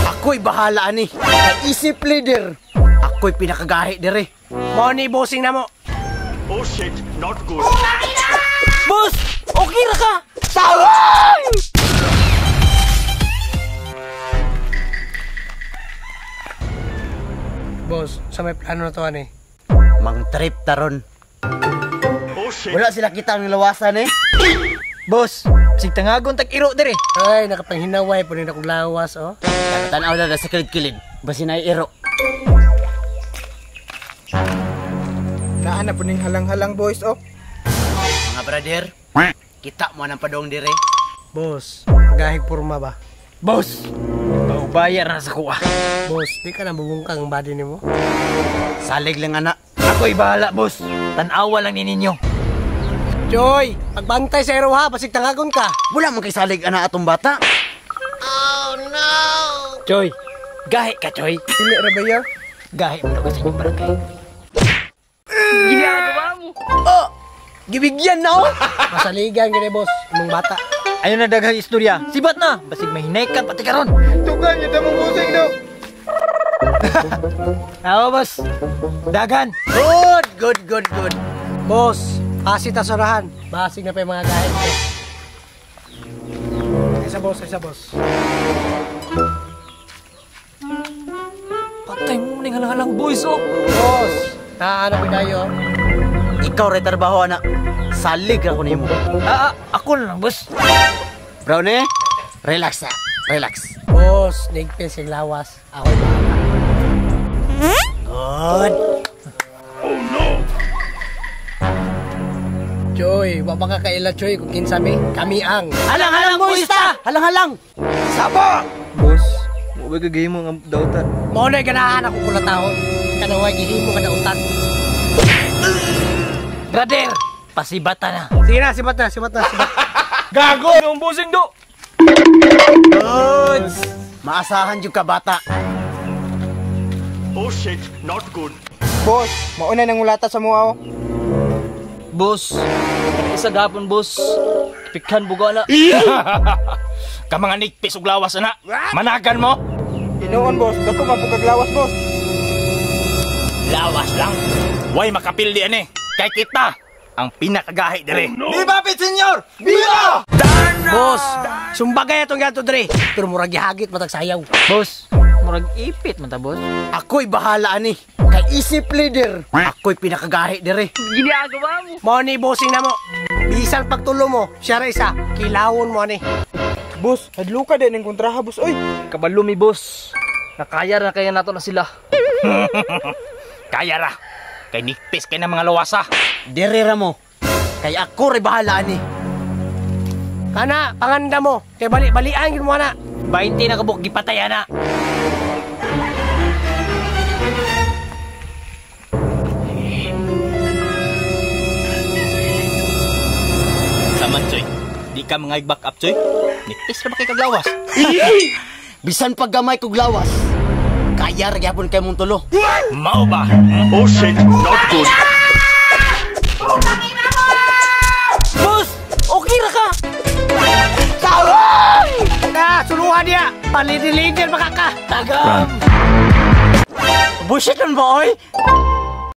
Ako'y bahala ani. Kay isip leader. Ako'y pinakagahi dire. Mao ni bossing na mo. Oh shit, not good. Boss, okay ra ka. Tawag! Boss, sa may plano na to ani. Mang trip taron. Oh shit. Wala sila kita ang lawasan eh. Boss, sig tangagon tag iro dire. Ay, nakapanghinaway po rin akong lawas, oh. Tanaw na sa kilid-kilid. Basin ay iro. Naa na po ning halang-halang boys, oh. Mga brother, kita mo ng padong dire. Boss, gahig porma ba? Boss, paubayar na sa kuha. Boss, di ka na bubungkang ang body nimo. Salig lang anak. Ako'y bahala, boss. Tanawa lang ni ninyo. Choy, pagbantay sa ero ha, basig tangagon ka. Wala man kay salig ana atong bata. Choy, gahi ka, Choy. Dili ra ba yaw? Gahi mo na ko sa inyong barangay. Oh, gibigyan na oh. Masaligan gani boss, imong bata. Ayun na daghang istorya. Sibat na, basig mahinay ka pati karon. Tugan yun mo busing do. Awa, boss. Dagan. Good, good, good, good. Boss, asi ta surahan. Basig na pa yung mga gahi. Isa boss, isa boss. Patay mo ning halang-halang boys, oh. Boss, naana ko tayo. Ikaw ray trabaho ana. Salig ra ko nimo. Ah, ako na lang, boss. Brownie, relax ah. Relax. Boss, nigpin sig lawas. Ako'y bahala. Good. Choy, wa ba ka kaila Choy kung kinsa mi? Kami ang Halang-halang boys ta. Halang-halang. Saba! Boss, mo ba kagay mo ang dautan? Mao na ganahan ako kulatahon. Kanang way gihimo ka dautan. Brother, pasibata na. Sige na, sibat na, sibat na, sibat. Gago! Yung busing do! Good. Maasahan jud ka bata. Oh shit, not good. Boss, mauna nang ulata sa mua, oh. Boss, isa gapon, boss. Pikhan buga na. Ka mga nigpis og lawas ana. Managan mo. Tinuon, boss. Dako man po kaglawas, boss. Lawas lang. Way makapildi ani. Kay kita ang pinakagahi dire. Oh, no. Viva Pit Senyor! Viva! Boss, sumbagay atong gato dire. Pero murag gihagit matag sayaw. Boss, murag ipit man ta, boss. Ako'y bahala ani. Kay isip leader. Ako'y pinakagahi dire. Ginagawa mo. Mao ni bossing na mo. Bisan pagtulo mo, siya ra isa, kilawon mo ani. Boss, hadlo ka din ng kontraha, boss, oy. Kabalo mi, boss. Nakaya ra kaya nato na sila. Kaya ra. Kay nigpis kay ng mga lawasa. Dire ra mo. Kay ako ray bahala ani. Kana, panganda mo. Kay bali-balian gid mo ana. 20 na kabuk gipatay ana. Saman, Choy. Di ka mga back up, Choy. Nigpis ra ba kay kaglawas? Bisan paggamay kog lawas. Kaya ra gyapon kay mong tulo. Mao ba? Oh shit, not good. Boss, okay ra ka. Tawag! Na, suluhan niya. Palidin-lidin baka ka. Tagam. Bullshit nun ba, oy?